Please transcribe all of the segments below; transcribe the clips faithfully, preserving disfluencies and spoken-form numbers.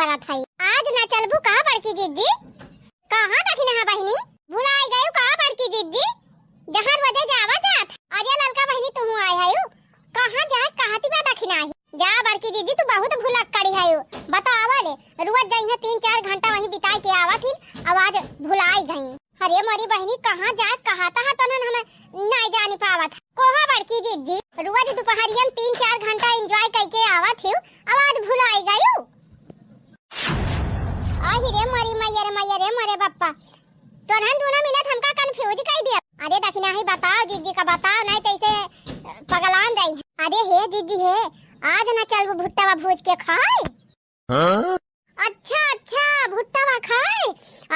करत हई। आज ना चलबू का बड़की जिज्जी? कहाँ दखिनहा बहिनी? भुलाई गयू का बड़की जिज्जी? जहाँ रोजे जावा जात। अरे ललका बहिनी, तुहू आए हयू? कहाँ जाए कहती बा दखिनहा ही? जा बड़की जिज्जी, तू बहुत भुलक्कड़ी हयू। बतावा ले, रोज जइहे तीन चार घंटा वहीं बिताई के आवत ही, अब आज भुलाई गई। अरे मोरी बहिनी, कहाँ जाए कहता है तनन हमें नाई जानी पावत। कोहा बड़की जिज्जी, रोज दुपहरिया में तीन चार घंटा enjoy कइके आवत ही, अब आज भुलाई गयू। आही रे मोरी मैया रे मैया रे मोरे बप्पा, तोरहन दूनो मिलत हमका confuse कइ दिया। अरे दखिनहा ही बताओ जिज्जी का बताओ, नाई तो ऐसे पगलान रही। अरे हे जिज्जी हे, आज ना चलबू भुट्टवा भूज के खाए? हाँ? अच्छा अच्छा, भुट्टवा खाए।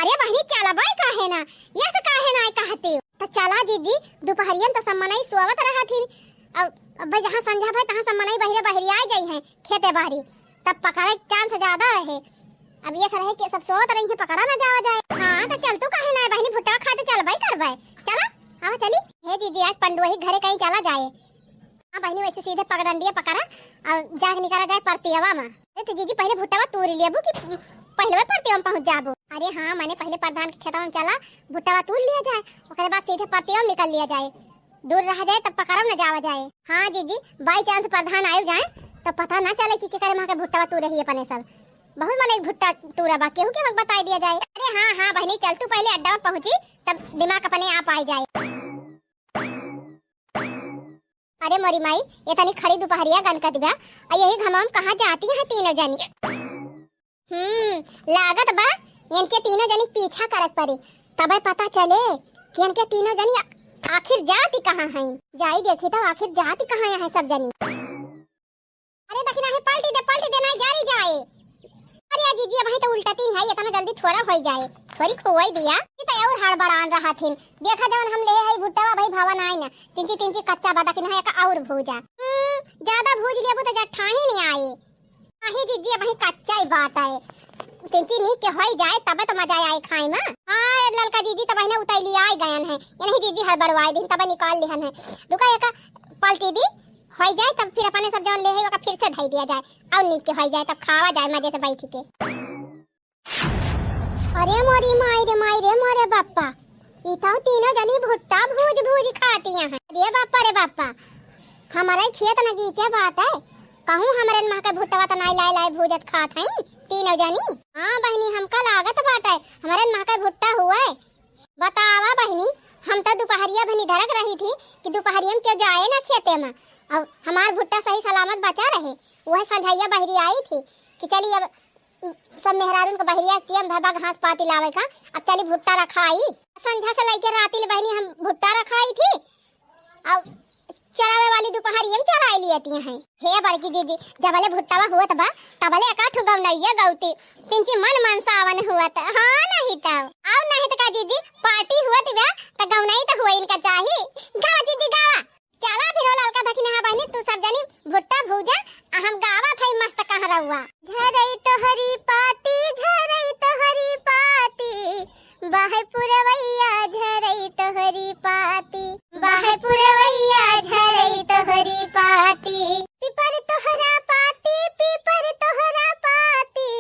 अरे बहिनी चलबै काहे ना, यस काहे ना कहते हो? तो चला जिज्जी, दुपहरियन तो सब मनई सोवत रहत ही। अब, अब जहाँ संझा भय तहाँ सब मनई बहिरे बहिरिया जइहे। खेते बारी, तब पकड़े के chance ज्यादा रहे। अब ये सब है कि सब सोवत रही है, पकड़ा ना जावा जाए। हाँ, तो चल तू काहे ना बहिनी, भुट्टा खाते चलबै करबै। चला, आवा चली। हे जिज्जी, आज पंडुआ ही घरे कहीं चला जाए। हाँ बहिनी, वैसे सीधे पगडंडिया पकड़ा और जाके निकला जाए परतियवा में। अरे तो जिज्जी, पहले भुट्टवा तूर लेबू कि पहले परतियवा में पहुँच जाबू? अरे हाँ, मने पहले प्रधान के खेतवा में चला, भुट्टवा तूर लिया जाए, ओकरे बाद सीधे परतियवा में निकल लिया जाए। दूर रह जाए तब पकड़ब न जावा जाए। हाँ जिज्जी, by chance प्रधान आयु जाए तो पता ना चले कि केकरे माँ के भुट्टवा तूरे ही अपने सब। बहुत मने भुट्टा तूरा बा, केहू के हक बताई दिया जाए। अरे हाँ हाँ बहिनी, चल तू पहले अड्डा में पहुँची, तब दिमाग अपने आप आई जाए। अरे मोरी माई, ये तनी खड़ी दुपहरिया गनकत बा, आ यही घमवा में कहाँ जाती हैं तीनों जनी? हम्म, लागत बा इनके तीनों जनी के पीछा करत पड़ी, तबे पता चले कि इनके तीनों जनी आ-, आखिर जाती कहाँ हैं। जाई देखी तो आखिर जाती कहाँ हैं सब जनी। अरे दखिनहा ही पलटी दे, पलटी दे, नाई जारी जाए। अरे जिज्जी, अबहीं तो उल्टा तीन है, इतना जल्दी थोड़ा होई जाए, थोड़ी खोई दिया। ये तो और हड़बड़ान रहत हिन। देखा जवन हम लेहे हई भुट्टवा, अबहीं भवा नाई ना, तिंची तिंची कच्चा बा, दखिनहा एका और भूजा। हम्म, ज्यादा भूज लेबू तो जट्ठाही नहीं आई। अही जिज्जी, अबहीं कच्चा ही बात है, तिंची नीक के होई जाए तबे तो मजा आए खाए में। हाँ ललका जिज्जी, तब बहिना उतैली आई गयन है, ये नहीं जिज्जी हड़बड़वाई दिन तबे निकाल लिहन है। रुका एका पलटी दी, होई जाए तब फिर अपने सब जवन लेहे ओका फिर से धई दिया जाए और नीक के होई जाए तब खावा जाए मजे से बैठ के। अरे मोरी माई रे माई रे मोरे बापा, ई तो तीनों जनी भुट्टा भूज भूज खाती हैं। अरे बापा रे बापा, हमारे खेत नगीचे बाटे, कहूँ हमरे माँ के भुट्टवा त नाई लाए लाए भूजत खात हैं तीनों जनी। हाँ बहिनी, हमका लागत बाटे हमरे माँ के भुट्टा हुए। बतावा बहिनी, हम तो दुपहरिया भनी धरक रही थी कि दुपहरिया में क्यों जाए ना खेते में, अब हमार भुट्टा सही सलामत बचा रहे। वह संझैया बहिरी आई थी कि चली अब सब मेहरारून के बहिरिया किया भबा घास पाती लावे का, अब चली भुट्टा रखाई। संझा से लइके राती ले बहिनी हम भुट्टा रखाई थी, अब चरावे वाली दुपहरिया में चराई लियती हैं। हे बड़की दीदी, जबले भुट्टावा हुअत बा, तबले एकाठो गौनैया गौती, तिंची मन मनसावन हुअत। हाँ, नहीं तो, और नहीं तो का दीदी, पार्टी हुअत बा, तो गौनई तो हुए इनका चाही। गावा दीदी, गावा। चला फिर हो ललका दखिनहा बहिनी, तू सब जनी भुट्टा भूजा, आ हम गावा थई मस्त कहाँ रहुआ। झरई तोहरी पाती, झरई तोहरी पाती, बहे पुरवैया झरई तोहरी पाती, बहे पुरवैया झरई तोहरी पाती। पीपर तोहरा पाती, पीपर तोहरा पाती,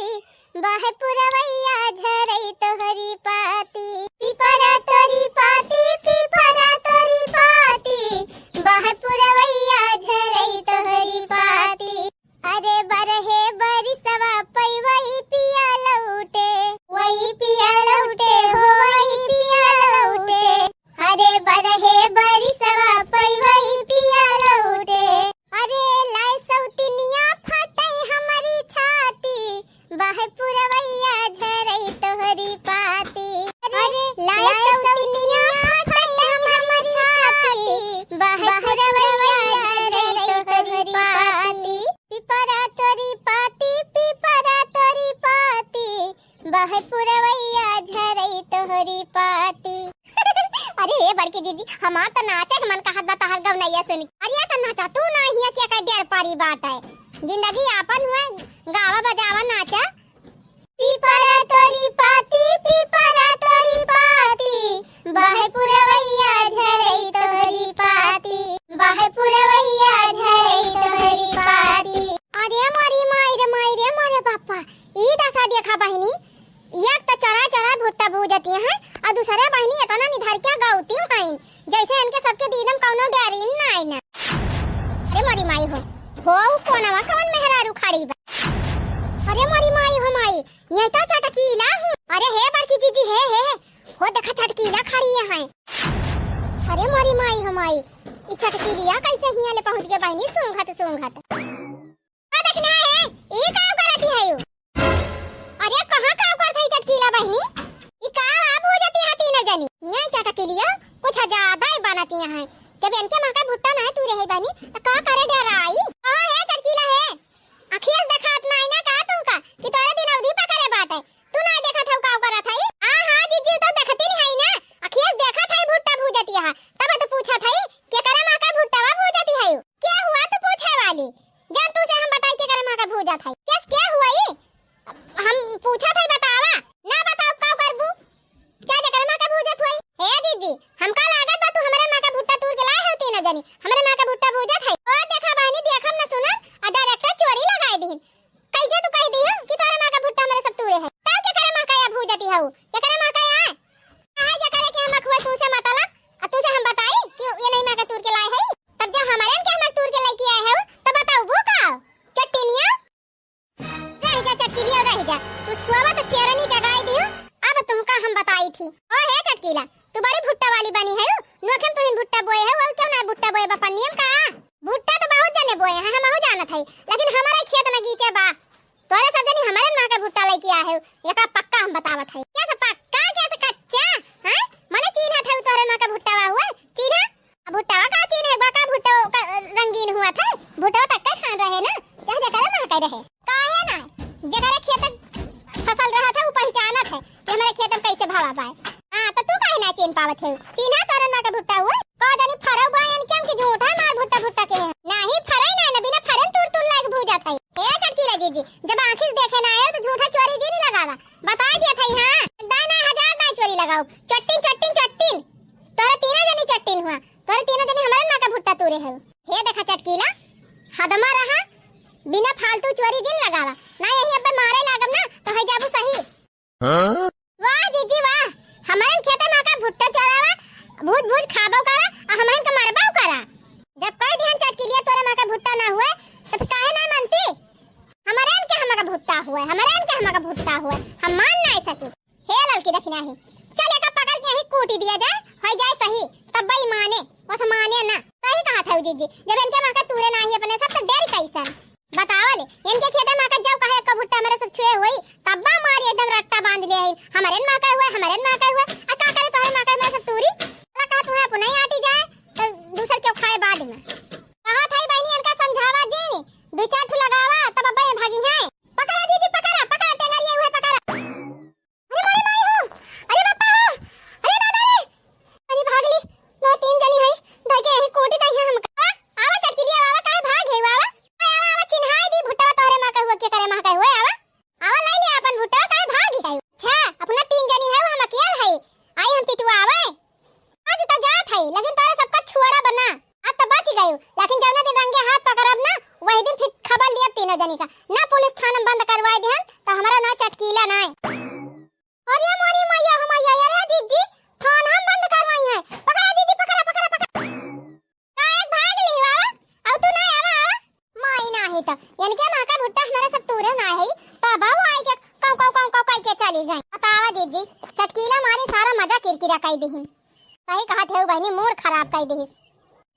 बहे पुरवैया झरई तोहरी पाती। पीपरा तोरी पाती, पीपरा तोरी पाती, बहे पुरवैया झरई तोहरी पाती। अरे बरहे बरिसवा पइवई पिया लौटे, वही पिया लौटे हो, वही पिया लौटे। अरे बरहे बरिसवा पइवई पिया लौटे। अरे लाए सौतिनिया फाटई हमरी छाती, बहे पुरवैया झरई तोहरी पाती। अरे लाए सौतिनिया फाटई हमरी छाती, बहे पुरवैया झरई तोहरी पाती। पिपरा तोरी पाती, पिपरा तोरी पाती, बहे पुरवैया झरई तोहरी पाती। अरे हे बड़की दीदी, हमार त नाचे के मन कहत बा तहर गौनैया सुन के। अरे त नाचा तू ना हिया के का डेर पारी बाटे। जिंदगी आपन हुए, गावा बजावा नाचा। पीपरा तोरी पाती, पीपरा तोरी पाती, बहे पुरवैया झरई तोहरी पाती, बहे पुरवैया झरई तोहरी पाती। अरे मोरी माई रे माई रे मोरे पापा, ई दशा हैं, अउर दूसरे बहिनी एतना निधर के गौती हईन, जैसे इनके सबके दीदम कौनो डरिन नाई ना। अरे मोरी माई हो, हो उ कोनवा कौन मेहरारू खड़ी बा? अरे मोरी माई हो माई, ये तो चटकीला हूँ। अरे हे बड़की जीजी, हे, हे, हे, हो देखा चटकीला खड़ी है। अरे मोरी माई हो माई, ई चटकीलिया कैसे हियाँ ले पहुँच गए बहिनी, सूंघत सूंघत। का देखना है? ई का करती है यू? अरे कहाँ का करत है चटकीला बहिनी? ई का आप हो जाती है तीनों जनी? ये चटकीलिया कुछ ज्यादा ही बनती है। जब इनके माँ का भुट्टा ना है तू रहे बहिनी, तो का करे डराई? कहाँ है चटकीला है? अखियस देखात नाई ना का तुमका कि तोरे दिन अवधि पकड़े बाटे? तू ना देखत हऊ का करत हई? हाँ, हाँ, जीजी, तो देखती नहीं हई ना। अखियस देखत हई भुट्टा भूजत यहाँ। तब तो पूछत हई, "केकरे माँ का भुट्टवा भूजत हई? क्या हुआ तू पूछे वाली? जब तू से हम बताई केकरे माँ का भूजत हई। केस क्या हुआ ई? हम पूछत हई बतावा। ना बताओ का करबू?" क्या जेकर माँ का भूजत होई? हे जीजी, हमका लागत बा तू हमरे माँ का भुट्टा तूर के लाए हो तीनों जनी। हमरे माँ का भुट्टा भूजत है। और देखा बहनी, देखम न सुनम, आ डायरेक्टर चोरी लगाए दीन। कैसे तू कह दी हो कि तोरे माँ का भुट्टा हमरे सब तूरे है? तब के करे माँ का या भूजती हऊ? के करे माँ का या? कहा जे करे कि हम अखुए तू से मतलब, आ तू से हम बताई कि ये नहीं माँ का तूर के लाए है? तब जब हमरे के हमर तूर के लेके आए हो, तब बताऊ वो का? चट्टिनिया? रह जा चटकीलिया, रह जा। तू सोवत शेरनी जगाई दियो, अब तुमका हम बताई थी। ओ हे चटकीला, तू बड़ी भुट्टा वाली बनी है, नोखे में तुहिन भुट्टा बोए है, और क्यों ना भुट्टा बोए बा पन्नियम का? भुट्टा तो बहुत जने बोए हैं, हम अहू जानत है, लेकिन हमारे खेत नगीचे बा। तोरे सब जनी हमारे माँ का भुट्टा लेके आ है, एका पक्का हम बतावत है। कैसे पक्का, कैसे कच्चा? हैं? मने चीन्हा था तोरे माँ का भुट्टा हुआ, चीन्हा? अब भुट्टावा का चीज है, बा का भुट्टा का रंगीन हुआ था? भुट्टा तक का खान रहे ना, चाहे जकरे माँ का रहे। काहे ना? जकरे खेत फसल रहा था, वो पहचानत है कि हमारे खेत में कैसे भावा पाए। हाँ, तो तू काहे ना चीन पावत है? चीन्हा तोरे माँ का भुट्टा हुआ? का जानी फरौ बा इनके हम कि झूठा मार भुट्टा भुट्टा के है। नाही फरै ना, न बिना फरन तूर तूर लाग भूजा खाई। ए चटकीला जीजी, जब आँखी से देखे ना आयो तो झूठा चोरी जी नहीं लगावा। बता दिया था, हाँ, दाई ना हजार दाई चोरी लगाओ। चट्टिन, चट्टिन, चट्टिन। तोहरे तीनों जनी चट्टिन हुआ। तोहरे तीनों जनी हमारे माँ का भुट्टा तूरे है। हे देखा चटकीला, हदमा रहा, बिना फालतू चोरी जिन लगावा। ना यही अब्बे मारे लागब ना, तो है जाबू सही। हाँ? वाह जीजी वाह, हमारे खेते माँ का भुट्टा चोरावा, भूज भूज खाबो करा, आ हमारे के मारबो करा। जब कह दिहन चटकीलिया तोरे माँ का भुट्टा ना हुए, तो फिर काहे ना मानती? हमारे इनके हमारा भुट्टा हुए, हमारे इनके हमारा भुट्टा हुए, हम मान नहीं सके। हे ललकी दखिनाही, चल एका पकड़ के यहीं कूटी दिया जाए, हो जाए सही, तब भाई माने, बस माने ना। सही कहा था जीजी, जब इनके माँ का तूरे नाही अपने सब तो डर कैसन। बतावा ले, इनके खेते माँ का जब कहे एको भुट्टा हमारे सब छुए हुई, तब्बा मारी एकदम रट्टा बांध ले है, हमारे माँ का हुए, हमारे माँ का हुए, आ का करे तोहरे माँ का हमारे सब तूरी? अला कहा तुम्हें अपना ही आटी जाए, तो दूसर क्यों खाए बाद में। कहा था बहनी इनका समझावा जीनी, दो चार ठो लगावा, तब अब्बा ये भागी हैं। पकड़ा दीदी, पकड़ा, पकड़ा, टेंगरिया हुए, पकड़ा। अरे मोरे माई हो, अरे बापा हो, अरे दादा रे, अरे भागली, दो तीन जनी है, धके यही कोटी दई है हमका। आवा चटकिलिया, आवा, काहे भाग है, आवा, आवा, आवा, चिन्हाई दी, भुट्टा तोहरे माँ का हुआ, के करे माँ का हुआ, आवा, आवा, लाई ले अपन भुट्टा, काहे भाग है? अच्छा, अपना तीन जनी है, हम अकेल है, आई हम पिटुआ आवे। आज तो जात है, लेकिन तोरे सबका छुआड़ा बना। आज तो बच गयू, लेकिन जौना दिन रंगे हाथ पकड़ब ना, वही दिन फिर खबर लियब तीनों जनी का। ना पुलिस थाना बंद करवाए दिहन, तो हमारा ना चटकीला ना है। अरे मोरी मैया हो मैया, अरे जीजी, थाना हम बंद करवाई है। पकड़ा जीजी, पकड़ा, पकड़ा, पकड़ा। काहे भाग ली बाबा? अब तू ना आवा, आवा। माई नाही त, इनके माँ का भुट्टा हमारा सब तूरे ना है, तब वो आई के काऊ, काऊ, काऊ, काऊ, काई के चली गई। बतावा जीजी, चटकीला मारी सारा मजा किरकिरा कई दिहिन। सही कहा थे बहनी, मूड खराब कई दिहिस।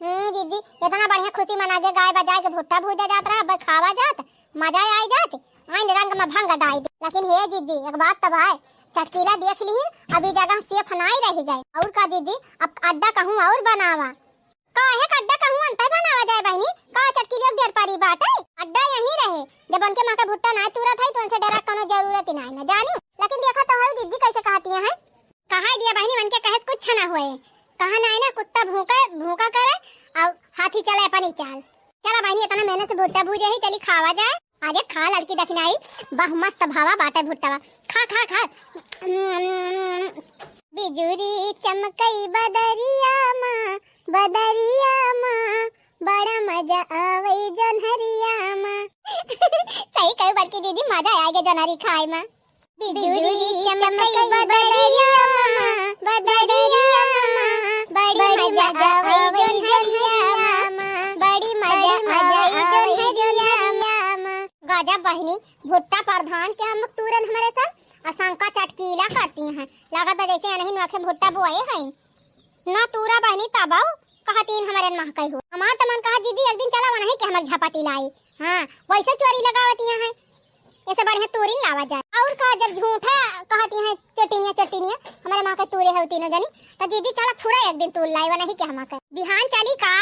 हम्म, जीजी, इतना बढ़िया खुशी मना के गाय बजाए के भुट्टा भूजा जात रहा, अब खावा जात, मजा आई जात, आइन रंग में भंग डाई दे। लेकिन हे जीजी, एक बात तब है, चटकीला देख ली, अभी जगह सेफ नाई रह गए। और का जीजी, अब अड्डा कहूँ और बनावा। काहे का अड्डा कहूँ अंतर बनावा जाए बहनी? का चटकी लोग डेर पारी बाटे? अड्डा यहीं रहे। जब उनके माँ का भुट्टा ना तूरा था, तो उनसे डरा कोनो जरूरत ही नाई ना जानी। लेकिन देखा तो हऊ जीजी कैसे कहती हैं, कहा दिया बहनी, उनके कहे से कुछ ना होए। कहा नाई ना, कुत्ता भूखे, भूखा करे, और हाथी चले अपनी चाल। चला बहनी, इतना मेहनत से भुट्टा भूजे ही, चली खावा जाए। अरे खा लड़की दखिनाई, बहु मस्त भावा बाटे भुट्टावा। खा, खा, खा। बिजुरी चमकई बदरिया मा, बदरिया मा, बड़ा मजा आवई जोन्हरिया मा। सही कहू बड़की दीदी, मजा आ गया जोन्हरी खाए मा। बिजुरी चमकई बदरिया मा, बहिनी, भुट्टा प्रधान के हम तूरन हमरे सब, आ शंका चटकीला करती हैं। लागत बा जैसे अनही नोखे भुट्टा बोए हैं। ना तूरा बहिनी तबौ कहतीन हमरे महकई हो। हमार त मन कहा दीदी एक दिन चला वनही के हमर झपटी लाई। हाँ, वैसे चोरी लगावतिया हैं। ऐसे बढ़िया तूरिन लावा जाए। और कहा जब झूठा कहती हैं चोटिनिया चोटिनिया, हमरे महकई तूरे हो तीनों जनी, तो दीदी चला खुरा एक दिन तूर लाई वनही के हमके। बिहान चली का?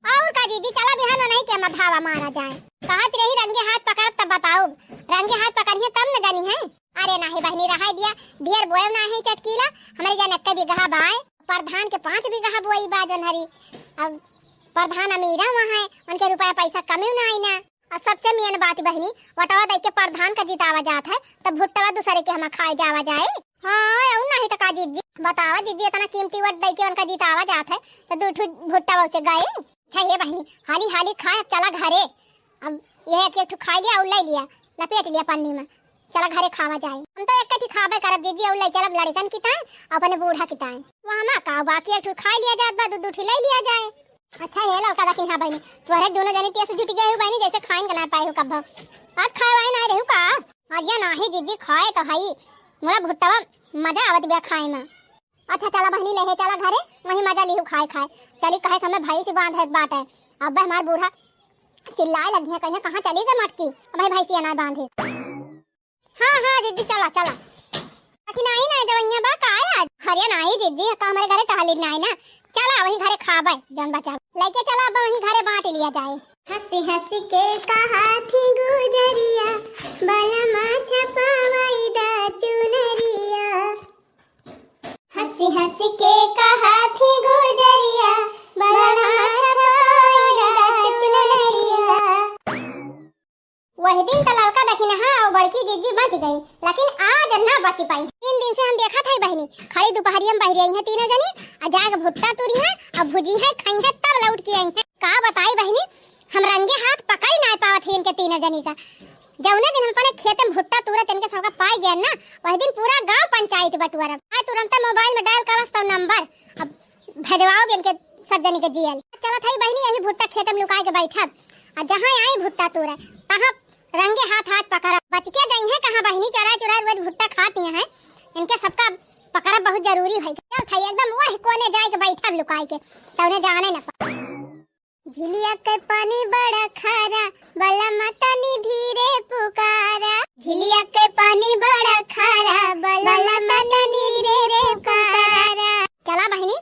और का जीजी, चला बिहान नहीं के मधावा मारा जाए। कहत रही रंगे हाथ पकड़ब तब बताउब, रंगे हाथ पकड़िहे तब न जानी है। अरे नाही बहिनी, रहाई दिया, ढेर बोएब नाही चटकीला, हमरे जान एक्के बीघा बाय, प्रधान के पाँच बीघा बोई बा जनहरी। अब प्रधान अमीरा हुआ है, उनके रुपया पैसा कमी ना आई ना। और सबसे मेन बात बहिनी, वटवा दई के प्रधान का जितावा जात है, तब भुट्टवा दूसरे के हमा खाए जावा जाए। हाँ, और नहीं तो का जीजी, बतावा जीजी, इतना कीमती वट दई के उनका जितावा जात है, तो दू ठू भुट्टवा उसे गए। अच्छा ये बहिनी, हाली हाली खाए, अब चला घरे। अब यह एक, एक ठू खाई लिया और ले लिया, लपेट लिया पन्नी में, चला घरे खावा जाए। हम तो एक ठू खाबे करब जीजी, और ले चलब लड़कन की ताए, अपने बूढ़ा की ताए। वहाँ मा का बाकी एक ठू खाई लिया जात बा, दू दू ठू ले लिया जाए। अच्छा, हे लड़का दखिन, हाँ बहिनी, तोहरे दोनों जनी तेज जुट गए हो बहिनी, जैसे खाइन के ना पाए हो कब्बो। आज खाए वाए ना रहे हो का? अरे नाही जीजी, खाए तो हई, मुला भुट्टवा मजा आवत बिया खाए में। अच्छा चला बहिनी, लेहे चला घरे, वहीं मजा लिहू खाए खाए। चली कहे समय भैंसी बांधे बाटे। अब हमार बूढ़ा चिल्लाए लगी है, कहिया कहाँ चली गई मटकी, अब भाई भैंसी ना बांधे। हाँ, हाँ, दीदी, चला, चला। अखी नाही ना, दवाइयाँ बा का आज? अरे नाही, दीदी, का हमरे घरे टहली नाही ना। चला, वही घरे खाबे, जौन बचा। लइके चला, अब वही घरे बांट लिया जाए। हँसी हँसी के कहा थी गुजरिया, बलमा छपावई दा चुनरिया। हँसी हँसी के कहा थी गुजरिया, बलमा छपावई दा चुनरिया। वही दिन त ललका दखिनहा और बड़की जीजी बच गई, लेकिन आज ना बच पाई। तीन दिन से हम देखत हई बहिनी, खड़ी दुपहरिया में बहरी आई हैं तीनों जनी, आ जाके भुट्टा तूरी हैं, आ भुजी हैं, खाई हैं, तब लौट के आई हैं। का बताई बहिनी, हम रंगे हाथ पकड़ ना पावत ही इनके तीनों जनी का। जौने दिन हम अपने खेते में भुट्टा तूरत इनके सबका पाई गया ना, वही दिन पूरा गांव पंचायत बटुअरब। आज तुरंत मोबाइल में डायल करब सौ नंबर, अब भेजवाओ भी इनके सब जनी के जियल। चलत हई बहिनी, यही भुट्टा खेत में लुकाए के बैठब, आ जहाँ आई भुट्टा तूरे, तहाँ रंगे हाथ हाथ पकड़ब। बच के जइहें कहाँ बहिनी, चोराए चोराए रोज भुट्टा खाती हैं। इनके सबका पकड़ब बहुत जरूरी है। चलत हई एकदम वही कोने जाए के बैठब लुकाए के, तौने जाने न पा। झिलिया के पानी बड़ा खारा, बलमा तनी धीरे पुकारा। झिलिया के पानी बड़ा खारा, बलमा तनी धीरे पुकारा। चला बहिनी,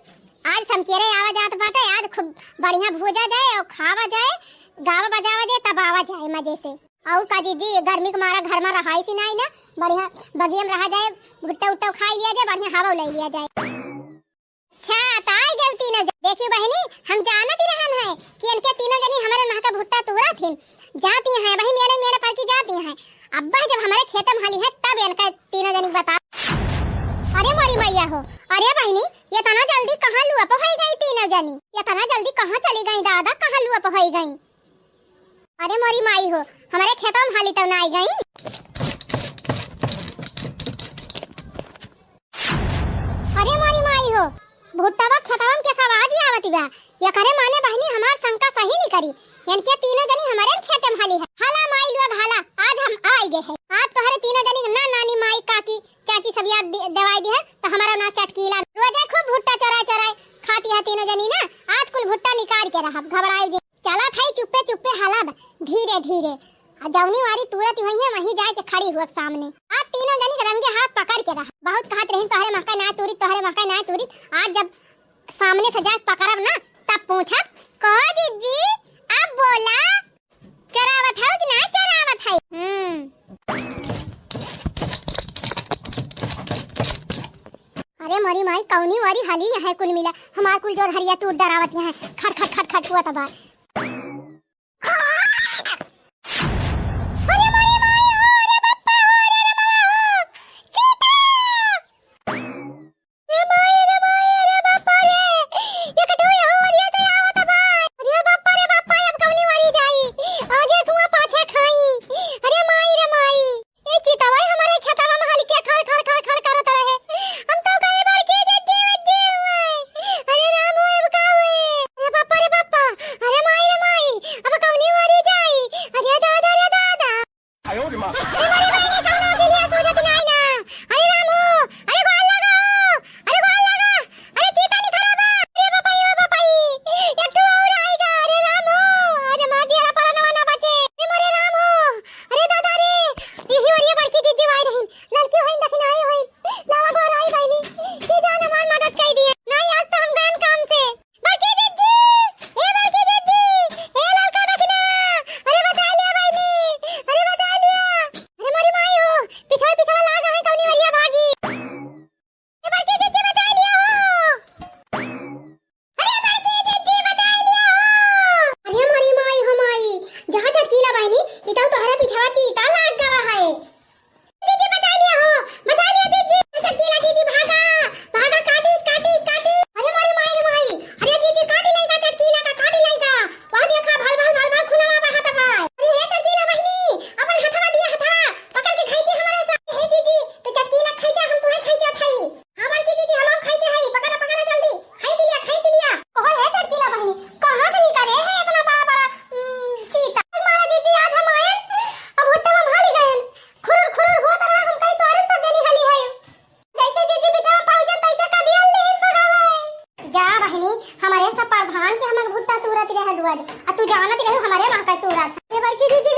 आज समकेरे आवा जात बाटे, आज खूब बढ़िया भूजा जाए और खावा जाए, गावा बजावा जाए, तब आवा जाए मजे से। और का जीजी, गर्मी के मारा घर में रहाई सी नाई ना, बढ़िया बगिया में रहा जाए, भुट्टा उट्टा खाई लिया जाए, बढ़िया हवा ले लिया जाए। अच्छा, त आई गइल तीनों जनी। देखी बहिनी, हम जानत ही रहन है कि इनके तीनों जनी हमरे महका भुट्टा तूरा थिन। जाती हैं, वही मेरे मेरे पर की जाती हैं। अब जब हमरे खेत में हली है, तब इनका तीनों जनी बता। अरे मोरी मैया हो, अरे बहिनी, ये तना जल्दी कहाँ लुअप होई गई तीनों जनी? ये तना जल्दी कहाँ चली गई दादा, कहाँ लुअप होई गई? अरे मोरी माई हो, हमरे खेतवा में हाली तब ना आई गई। अरे मोरी माई हो, भुट्टवा खेतवा में के सब आज ही आवत बा। ये करे माने बहिनी हमार शंका सही नहीं करी। इनके तीनों जनी हमारे खेते में हाली है। हाला माई लोग हाला, आज हम आई गए हैं। आज तोहरे तीनों जनी ना नानी माई काकी चाची सब याद दि-, दिवाई दी है, तो हमारा ना चटकीला। रोजे खूब भुट्टा चोराए चोराए खाती है तीनों जनी ना, आज कुल भुट्टा निकाल के रहब, घबराई जी। चलत हई चुप्पे चुप्पे हलब, धीरे धीरे। आ जौनी वारी तूरत हुई है, वहीं जाए के खड़ी हुअब सामने। आज तीनों जनी के रंगे हाथ पकड़ के रह। बहुत कहत रही, "तोहरे महका ना तूरी, तोहरे महका ना तूरी।" आज जब सामने से जाए पकड़ब ना, तब पूछब, "कहो जिज्जी, अब बोला, चरावत हौ कि ना चरावत है?" हम्म। अरे मोरी माई, कौनी वारी हाली यहाँ कुल मिला, हमार कुल जोर हरिया टूट डरावत यहाँ, खट खट खट खट हुआ तबा। अरे मोरी माई हो, अरे बप्पा हो, अरे रे बाबा हो, चीता! रे माई, रे माई, रे बापा रे, ये कटोरी हो, अरे ये तो आवत बा। अरे बापा रे बापा, अब कौनी वारी जाई? आगे कुआं पाछे खाई। अरे माई रे माई। ए चितवा हमरे खेतवा में हल्के खड़ खड़ खड़ खड़ करत रहे। हम तो कई बार के जे जीव जीव हुए। अरे राम हो, अब का हुए? अरे बापा रे बापा, अरे तूरत रहे दुआज, आ तू जानत रहे हमारे माँ का तूरत। ए बड़की दीदी,